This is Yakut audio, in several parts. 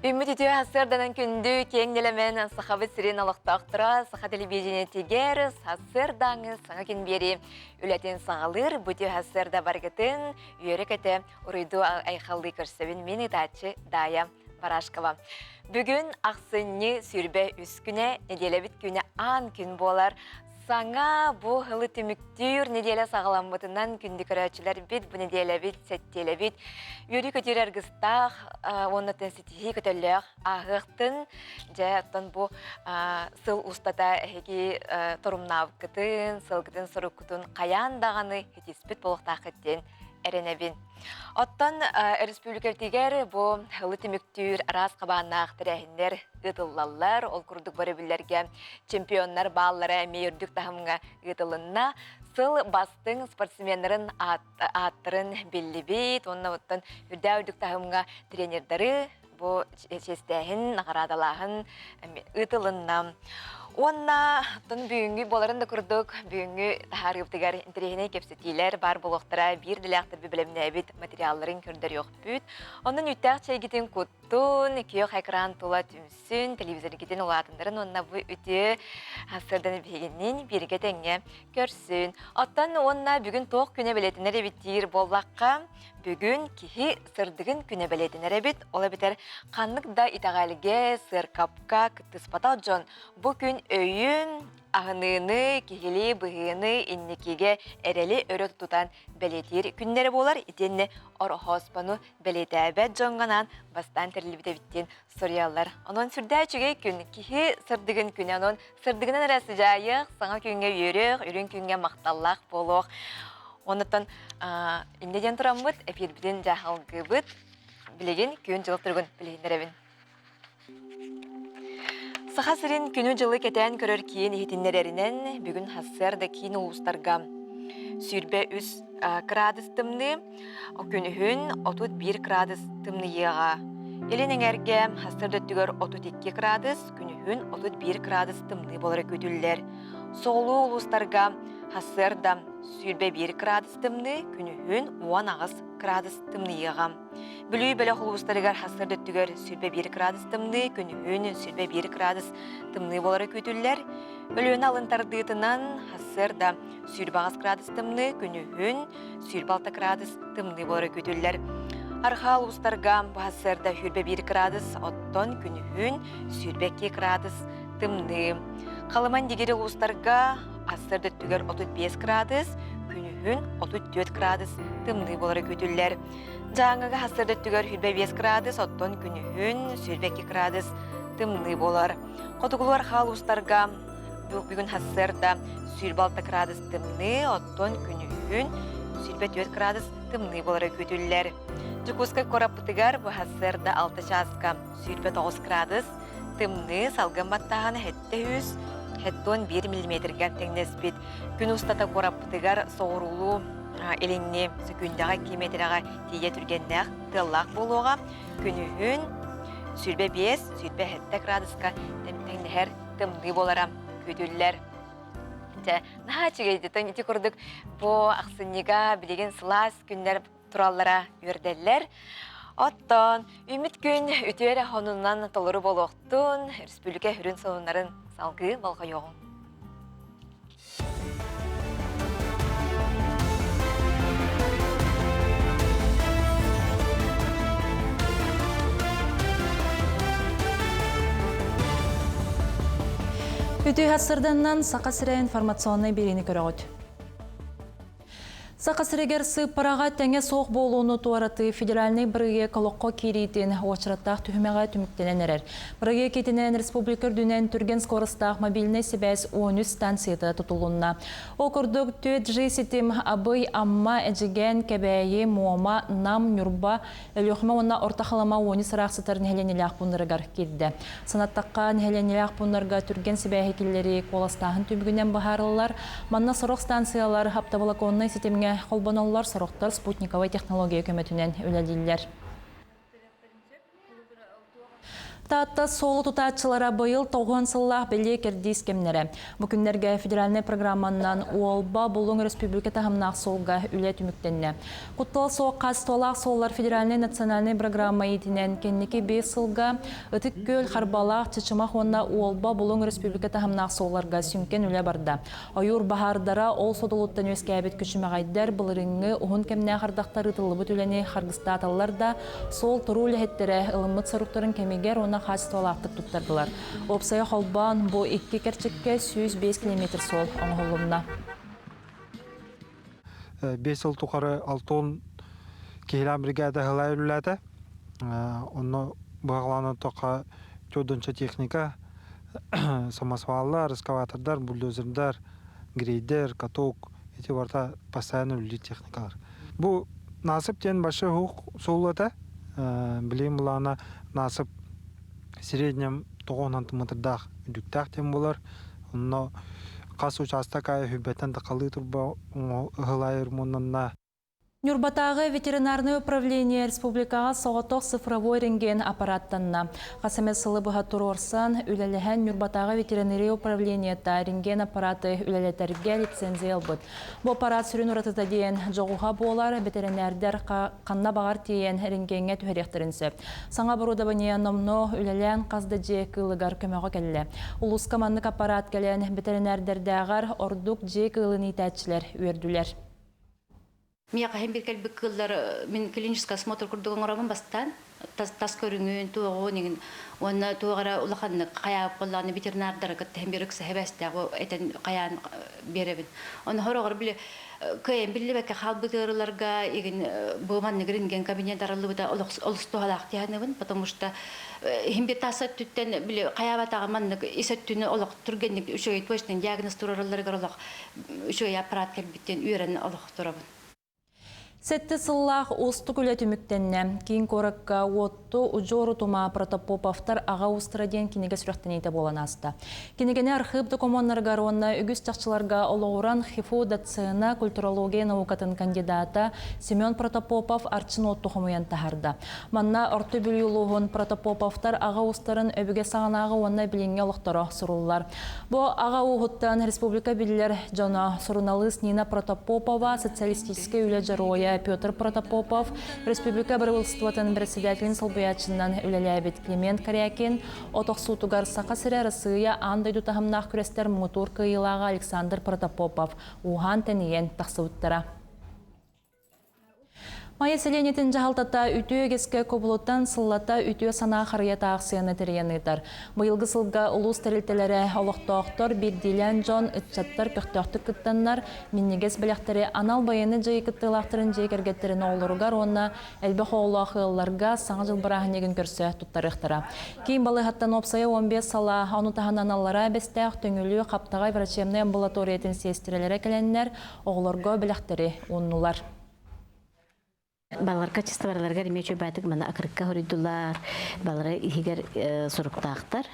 Үммүт үтүө сарсыарданан күндү киэҥ нэлэмэн Сахабыт сирин олохтоохторо саха телевидениетигэр сарсыардааҥы саҥа күн биэри үлэтин саҕалыыр бу үтүө сарсыарда барыгытын үөрэ-көтө уруйдуу айхаллыы көрсөбүн мин ытааччы Даайа Барашкова. Бүгүн ахсынньы 23 күнэ, нэдиэлэбит күнэ аан күн буолар. Саҥа бу сылы түмүктүүр нэдиэлэ саҕаламмытынан күндү көрөөччүлэрбит, бу нэдиэлэбит, сэттиэлэбит үөрүү-көтүүр аргыстаах уонна ситиһии көтөллөөх ааһыахтын. Дьэ, оттон бу сыл устата эһиги торумнаабыккытын, сылгытын соруккутун хайаан даҕаны ситиспит буолуохтааххыт диэн эрэнэбин. Оттон өрөспүүбүлүкэбитигэр бу сылы түмүктүүр араас хабааннаах тэрээһиннэр ыытыллаллар. Ол курдук бөрөбүллэргэ чемпионнар бааллара эмиэ үрдүк таһымҥа ыытылынна. Сыл бастыҥ спортсменнарын ааттарын биллибит уонна оттон үрдээх үрдүк таһымҥа тренердары бу чиэстээһин, наҕараадалааһын ыытылынна. Уонна оттон бүгүҥҥү буоларын да курдук, бүгүҥҥү таһаарыыбытыгар интэриэһинэй кэпсэтиилэр баар буолуохтара, биир дэлээхтэр бэлэмнээбит материалларын көрдөрүөхпүт. Онон үүттээх чэйгитин куттун, күөх экран тула түмсүн, телевизоргитин улаатыннарын уонна бу үтүө сырданы биһигиннин бииргэ тэҥҥэ көрсүн. Оттон уонна бүгүн туох күнэ бэлиэтэнэр эбит диир буоллахха, Бүгүн киһи сырдыгын күнэ бэлиэтэнэр эбит. Ол эбэтэр ханнык да итэҕэлгэ, сыаркапка кыттыспатах дьон бу күн өйүн, аһыныыны, киһилии быһыыны, инникигэ эрэли өрө тутан бэлиэтиир күннэрэ буолар. Итиэннэ ороһооспону бэлиэтээбэт дьоҥҥо анаан бастаан тэриллибит эбит диэн суруйаллар. Онон сүрдээх үчүгэй күн, киһи сырдыгын күнэ. Онон сырдыгынан эрэ сыдьаайыах, саҥа күҥҥэ үөрүөх, үрүҥ күҥҥэ махталлаах буолуох. Оннуттан инньэ диэн тураммыт, эфирбитин дьаһалгыыбыт. Билигин күн-дьыл туругун билиһиннэрэбин. Саха сирин күнү-дьылы кэтээн көрөр киин иһитиннэрэринэн, бүгүн сарсыарда киин улуустарга 23 кыраадыс тымныы, Күнүһүн 31 кыраадыс тымныйыаҕа. Илин эҥэргэ сарсыарда өттүгэр 32 кыраадыс, күнүһүн 31 кыраадыс тымныы буолара күүтүллэр. Соҕуруу улуустарга сарсыарда 21 кыраадыс тымныы, күнүһүн 18 кыраадыс тымныйыаҕа. Бүлүү бөлөх улуустарыгар сарсыарда өттүгэр 21 кыраадыс тымныы, күнүһүн 21 кыраадыс тымныы буолара күүтүллэр. Өлүөнэ алын тардыытынан сарсыарда 28 градус тымныы, күнүһүн 26 градус тымныы буолара күүтүллэр. Арҕаа улуустарга бу сарсыарда 21 градус, оттон күнүһүн 22 градус тымныы. Халыман дигири улуустарга сарсыарда өттүгэр 35 градус, күнүһүн 34 градус тымныы буолара күүтүллэр. Дьааҥыга сарсыарда өттүгэр 25 градус, оттон күнүһүн 22 градус тымныы буолар. Хотугулуу-арҕаа улуустарга Бүгүн сарсыарда 26 градус тымныы, оттон күнүһүн 24 градус тымныы буолара күүтүллэр. Дьокуускай куораппытыгар бу сарсыарда 6 чааска 29 градус тымныы, салгын баттааһына 701 миллиметргэ тэҥнэспит. Күн устата куораппытыгар соҕуруулуу илиҥҥи сөкүүндэҕэ 2 миэтэрэҕэ тиийэ түргэннээх тыаллаах буолуоҕа. Күнүһүн 25-27 градуска тэҥнэһэр тымныы буолара күүтүллэр. Дьэ, наһаа үчүгэй дитон ити курдук бу ахсынньыга билигин сылаас күннэр тураллара үөрдэллэр. Оттон үүммүт күн үтүө эрэ сонунунан толору буолуохтун, республика сүрүн сонуннарын салгыы болҕойуоҕуҥ. Үтүө сырданнан Саха сирэ информационнай биэриини көрөҕүт. Саха сиригэр сыыппараҕа тэҥэ суох буолууну туоратыы федеральнай бырайыак олоххо киириитин уочараттаах түһүмэҕэ түмүктэнэн эрэр. Бырайыак итинэн республика үрдүнэн түргэн скоростаах мобильнай сибээс 13 станцията тутулунна. Ол курдук 4G ситим Абый, Амма, Эдьигээн, Кэбээйи, Муома, Нам, Ньурба, Өлүөхүмэ уонна Орто Халыма 13 ыраах сытар нэһилиэнньэлээх пууннарыгар киирдэ. Санаттахха, нэһилиэнньэлээх пууннарга түргэн сибээһи киллэрии куоластааһын түмүгүнэн быһаарыллар. Манна сорох станциялар оптоволоконнай ситимҥэ холбоноллор, сорохтор спутниковай технология көмөтүнэн үлэлииллэр. Таатта суолу тутааччылара быйыл тоҕуон сыллаах бэлиэ кэрдиис кэмнэрэ. Бу күннэргэ федеральнай программаннан Уолба, Булуҥ өрөспүүбүлүкэ таһымнаах суолга үлэ түмүктэннэ. Куттал суох хаачыстыбалаах суоллар федеральнай национальнай программа иитинэн кэнники 5 сылга Ытык Күөл, Харбалаах, Чычымах уонна Уолба, Булуҥ өрөспүүбүлүкэ таһымнаах суолларга сүҥкэн үлэ барда. Ойуур баһаардара ол содулуттан үөскээбит күчүмэҕэйдэр былырыыҥҥы уһун кэмнээх ардахтар ыытыллыбыт үлэни харгыстааталлар да, суол туруу үлэһиттэрэ ылыммыт соруктарын кэмигэр уонна хаачыстыбалаахтык туттардылар. Уопсайа холбоон бу икки кэрчиккэ 105 километр суол оҥоһулунна. 5 сыл тухары Алтон киһилээх бригада ыһылай үлэлээтэ. Онно быһаҕалаан оттохха чодунча техника, самосваллар, эскаватордар, бульдозердар, грейдер, каток ити барыта постоянно үлэлиир техникалар. Бу насып диэн большой уһук суол этэ. Билигин былаана насып среднем тоҕуһунан тымытырдаах үрдүктээх диэн буолар. Онно хас учаастак аайы хүббэттэн тахалыы турба ыһылайыр муннанна. Ньурбатааҕы ветеринарнай управление республикаҕа соҕотох цифровой рентген аппараттанна. Хас эмэ сылы быһа туруорсан, үлэлэһэн Ньурбатааҕы ветеринария управлениета рентген аппараты үлэлэтэргэ лицензия ылбыт. Бу аппарат сүрүн уратыта диэн дьоҕуһа буолар, бэтэринээрдэр ханна баҕар тиийэн рентгеҥҥэ түһэриэхтэрин сөп. Саҥа оборудование номнуо үлэлээн хас да дьиэ кыылыгар көмөҕө кэллэ. Улууска маннык аппарат кэлэн бэтэринээрдэрдээҕэр ордук дьиэ кыылын иитээччилэр үөрдүлэр. Миэхэ иһин бир кэлбит кыыллар мин клинический осмотр курдук оҥоробун бастаан тас, тас көрүҥүн, туоҕун иҥин уонна туох эрэ улаханнык хайаабыт буоллаҕына ветеринардары кытта иһин бир ыкса эбэстээх этэн хайаан биэрэбин. Ону хороҕор били кыайан биллибэккэ хаалбыт ыарыыларга игин бу маннык рентген кабинет арыллыбыта олус туһалаах дии потому что иһин бир тас өттүттэн били хайаабатаҕы маннык ис өттүнү олох түргэнник үчүгэй точный диагноз туруоралларыгар олох үчүгэй аппарат кэлбиттэн үөрэн олохторобун. Сэттэ сыллаах уустук үлэ түмүктэннэ. Киин куоракка Уотту удьуор утума Протопоповтар аҕа уустара диэн кинигэ сүрэхтэниитэ буолан ааста. Кинигэни архыып докумуоннарыгар уонна үгүс чахчыларга олоҕуран ХИФУ доцена, культурология наукатын кандидата Семен Протопопов Арчын Уотту хомуйан таһаарда. Манна Орто Бүлүү улууһун Протопоповтар аҕа уустарын өбүгэ саҕанааҕы уонна билиҥҥи олохторо суруллар. Бу аҕа ууһуттан республика биллэр дьоно суруналыыс Нина Протопопова, социалистическай үлэ дьоруойа Петр Протопопов, республика бырабыыталыстыбатын председателин солбуйааччынан үлэлээбит Климент Корякин, от охсуутугар Саха сирэ Арассыыйа аан дойду таһымнаах күрэстэр муҥутуур кыайыылааҕа Александр Протопопов ууһаан-тэнийэн тахсыбыттара. Майа сэлиэнньэтин дьаһалтата үтүө үгэскэ кубулутан сыллата үтүө санаа харыйата аахсыйаны тэрийэн ыытар. Быйылгы сылга улуус тэрилтэлэрэ, олохтоохтор, биирдиилээн дьон, ыччаттар көхтөөхтүк кыттаннар, минньигэс бэлэхтэри анал байыаннай дьайыы кыттыылаахтарын дьиэ кэргэттэрин оҕолоругар уонна элбэх оҕолоох ыалларга Саҥа дьыл бырааһынньыгын көрсө туттарыахтара. Киин балыыһаттан уопсайа 15 салаа, ону таһынан Аллараа Бэстээх, Төҥүлү, Хаптаҕай врачебнай амбулаториятын сиэстэрэлэрэ кэлэннэр, оҕолорго бэлэхтэри ууннулар. Баларга чыстыбараларыгар эмиэ үчүгэйдик маны акырыкка хоруйдулар. Балары иһигэр суруктаахтар.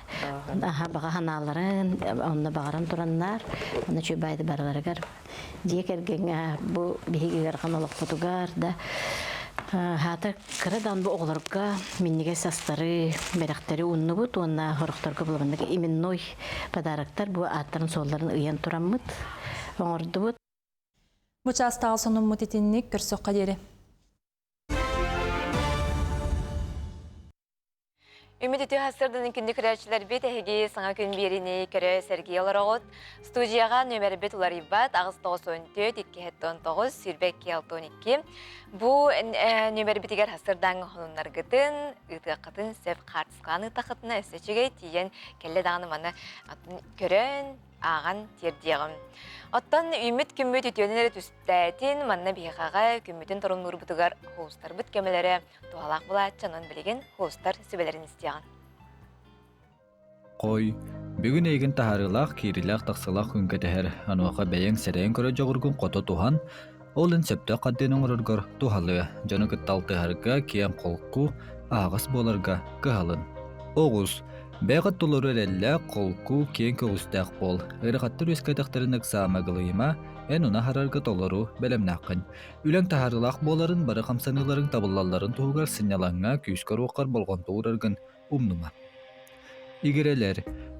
Аха баҕа ханааларын онно баҕаран тураннар. Онно үчүгэйдик барыларыгар дьиэ кэргэҥҥэ бу биһиги ыарахан олохпутугар да хаата кыра даҕаны бу оҕолорго минньигэс астары, бэлэхтэри ууннубут уонна сорохторго булабыннык именной подароктар бу ааттарын-суолларын ыйан тураммыт оҥордубут. Бу чаастааҕы сонуммут итинник көрсөххө диэри. Үмүт үтүө сарсыарданын күндү көрөөччүлэрбит эһиги саҥа күн биэриини көрө сэргии олороҕут. Студияҕа нүөмэрбит уларыйбат 894 219 22 62. Бу нүөмэрбитигэр сарсыардааҥҥы сонуннаргытын, ыытыаххытын сөп хаартыскалаан ыыттаххытына өссө үчүгэй тиийэн кэллэ даҕаны маны көрөн, ааҕан тиэрдиэҕим. Оттон үүммүт күммүт үтүөнэн эрэ түстээтин, манна биһиэхэҕэ күммүтүн торумнуурбутугар хоустарбыт көмөлөрө туһалаах булааччы, онон билигин хоустар сүбэлэрин истиэҕин. Хой, бүгүн эйигин таһаарыылаах, киириилээх-тахсыылаах күн кэтэһэр, онуоха бэйэҥ сэрэйэн көрөр дьоҕургун хото туһан, ол иһин сөптөөх хардыыны оҥороргор туһалыа, дьону кытта алтыһарга киэҥ-холку, аһаҕас буоларга кыһалын. Оҕус, бэйэҕит толору эрэллээх, холку, киэҥ көҕүстээх буол. Ыарахаттар үөскээтэхтэрин ыксаама ыгылыйыма, эн уна аһарарга толору бэлэмнээххин. Үлэҥ таһаарыылаах буоларын, бары хамсаныыларыҥ табыллалларын туһугар сынньалаҥҥа, күүскэр-уоххар болҕомто уураргын умнума. Игирэлэр,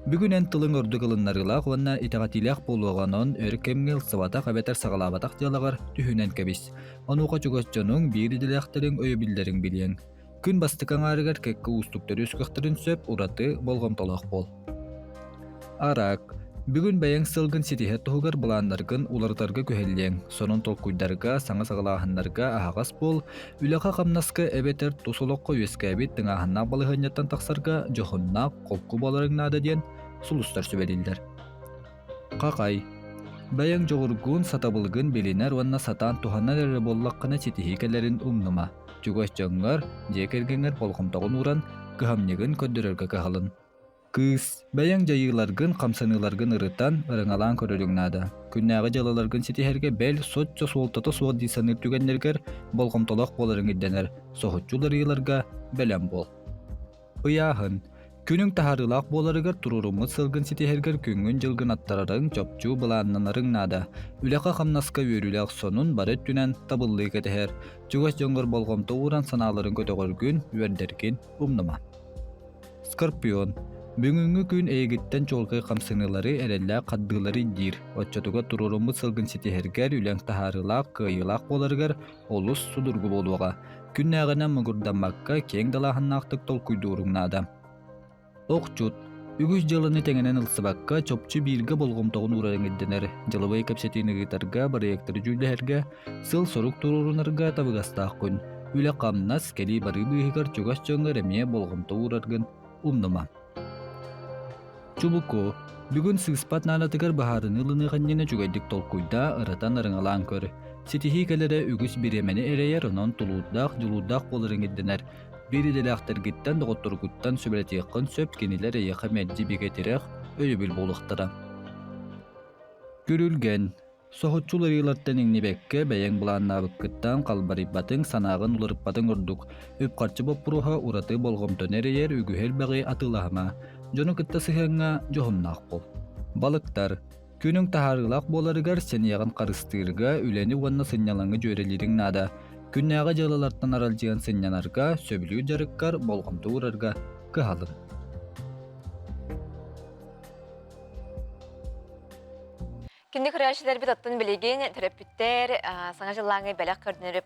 бүгүн эн тылыҥ ордук ылыннарыылаах уонна итэҕэтиилээх буолуоҕа онон өр кэмҥэ ылсыбатах эбэтэр саҕалаабатах дьыалаҕар түһүнэн кэбис. Онуоха чугас дьонуҥ, биир идэлээхтэриҥ өйөбүллэриҥ билиэҥ. Күн бастакы аҥаарыгар кэккэ уустуктары үөскүөхтэрин сөп ураты болҕомтолоох буол. Араак. Бүгүн бэйэҥ сылгын ситиһэр туһугар былааннаргын уларытарга күһэллиэҥ. Сонун толкуйдарга, саҥа саҕалааһыннарга аһаҕас буол, үлэҕэ-хамнаска эбэтэр тус олоххо үөскээбит тыҥааһыннаах балаһыанньаттан тахсарга дьоһуннаах, холку буоларыҥ наада диэн сулустар сүбэлииллэр. Хахай. Бэйэҥ дьоҕургун, сатабылгын билинэр уонна сатаан туһанар эрэ буоллаххына ситиһии кэлэрин умнума. Чугас дьоҥҥор, дьиэ кэргэҥҥэр болҕомтоҕун ууран, кыһамньыгын көрдөрөргө кыһалын. Кыыс, бэйэҥ дьайыыларгын, хамсаныыларгын ырытан, ырыҥалаан көрөрүҥ наада. Күннээҕи дьыалаларгын ситиһэргэ бэл соччо суолтата суох дии саныыр түгэннэргэр болҕомтолоох буоларыҥ ирдэнэр, соһуччу уларыйыыларга бэлэм буол. Ыйааһын. Күнүҥ таһаарыылаах буоларыгар туруоруммут сылгын ситиһэргэр күҥҥүн-дьылгын аттарарыҥ, чопчу былааннанарыҥ наада. Үлэҕэ-хамнаска үөрүүлээх сонун бары өттүнэн табыллыы кэтэһэр. Чугас дьоҥҥор болҕомто ууран санааларын көтөҕөргүн, үөрдэргин умнума. Скорпион. Бүгүҥҥү күн эйигиттэн чуолкай хамсаныылары, эрэллээх хардыылары ирдиир. Оччотугар туруоруммут сылгын ситиһэргэр, үлэҥ таһаарыылаах, кыайыылаах буоларыгар олус судургу буолуоҕа. Күннээҕинэн муҥурдаммакка, киэҥ далааһыннаахтык толкуйдууруҥ наада. Охчут. Үгүс дьыаланы тэҥинэн ылсыбакка, чопчу бииргэ болҕомтоҕун уурарыҥ ирдэнэр. Дьылабыай кэпсэтиини ыытарга, бырайыактары дьүүллэһэргэ, сыл-сорук туруорунарга табыгастаах күн. Үлэ-хамнас, кэлии-барыы быыһыгар чугас дьоҥҥор эмиэ болҕомто уураргын умнума. Чубуку, бүгүн сыыспат наадатыгар быһаарыныы ылыныах иннинэ үчүгэйдик толкуйдаа, ырытан ырыҥалаан көр. Ситиһии кэлэрэ үгүс бириэмэни эрэйэр, онон тулуурдаах, дьулуурдаах буоларыҥ ирдэнэр. Биир идэлээхтэргиттэн, доҕотторгуттан сүбэлэтиэххин сөп, кинилэр эйиэхэ мэлдьи бигэ тирэх, өйөбүл буолуохтара. Күрүлгэн Соһуччу уларыйыылартан иҥнибэккэ, бэйэҥ былааннаабыккыттан халбарыйбатыҥ, санааҕын уларыппатыҥ ордук. Үп-харчы боппуруоһа ураты болҕомтону эрэйэр, үгүһү элбэҕи атыылаһыма. Дьону кытта сыһыаҥҥа дьоһуннаах буол. Балыктар. Күнүҥ таһаарыылаах буоларыгар сэниэҕин харыстыырга, үлэни уонна сынньалаҥы дьүөрэлиириҥ наада. Күннээҕи дьыалалартан аралдьыйан сынньанарга, сөбүлүүр дьарыккар болҕомто уурарга кыһалын. Кинини көрөөччүлэрбит оттон билигин төрөппүттэр саҥа дьыллааҥы бэлэх көрдөнөр.